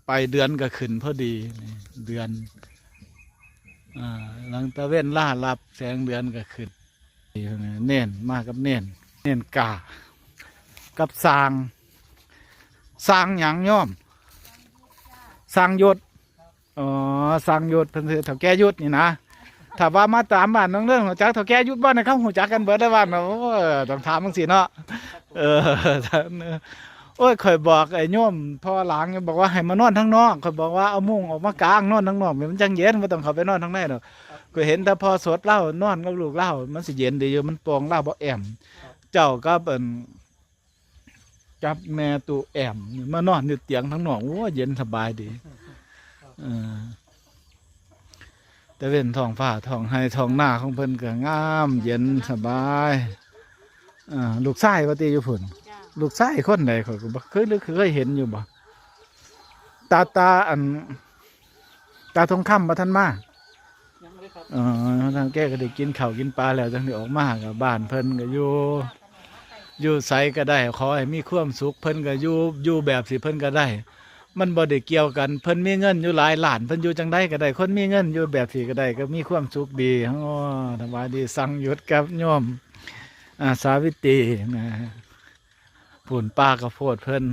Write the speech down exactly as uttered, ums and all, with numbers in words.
ไปเดือนก็ขึ้นพอดี เดือน อ่า หลังตะเว็นล่าลับแสงเดือนก็ขึ้น เน้นมากับเน้น เน้นกา กับสร้าง สร้างหยังโยม สร้างยศ อ๋อ สร้างยศ เพิ่นคือเฒ่าแก่ยศนี่นะ ถ้าว่ามาตามบ้านน้องเรื่องรู้จักเฒ่าแก่ยศบ่เนี่ย เขารู้จักกันเบิดในบ้านเนาะ โอ้ย ต้องถามจังซี่เนาะ เออ โอ้ย ข่อยบอกไอ้โยมพ่อหลางบอกว่าให้มานอนทางนอก ข่อยบอกว่าเอามุ้งออกมากางนอนทางนอก มันจังเย็น บ่ต้องเข้าไปนอนทางในดอก ข่อยเห็นแต่พ่อสดลาวนอนกับลูกลาว มันสิเย็นดีอยู่ มันโป่งลาวบ่แอม เจ้ากับอัน กับแม่ตู้แอม มานอนอยู่เตียงทางนอก โอ้ย เย็นสบายดี เออ ตะเว็นท้องฟ้าท้องไร่ท้องนาของเพิ่นก็งาม เย็นสบาย อ่า ลูกชายว่าติอยู่พุ้น จ้า ลูกชายคนใด ข้อยก็บ่เคย หรือเคยเห็นอยู่บ่ ตา ตา อัน ตาทองคำบ่ทันมา ยังเลยครับ อ๋อ ทางแกก็ได้กินข้าวกินปลาแล้ว จังได้ออกมา ก็บ้านเพิ่นก็อยู่ อยู่ไสก็ได้ ขอให้มีความสุข เพิ่นก็อยู่ อยู่แบบสิเพิ่นก็ได้ มันบ่ได้เกี่ยวกัน เพิ่นมีเงินอยู่หลายล้าน เพิ่นอยู่จังใดก็ได้ คนมีเงินอยู่แบบสิก็ได้ ก็มีความสุขดี อ๋อ สบายดี สั่งหยุดกับโยม อ่า สาวิตรีนะ พุ้นป่าข้าวโพดเพิ่น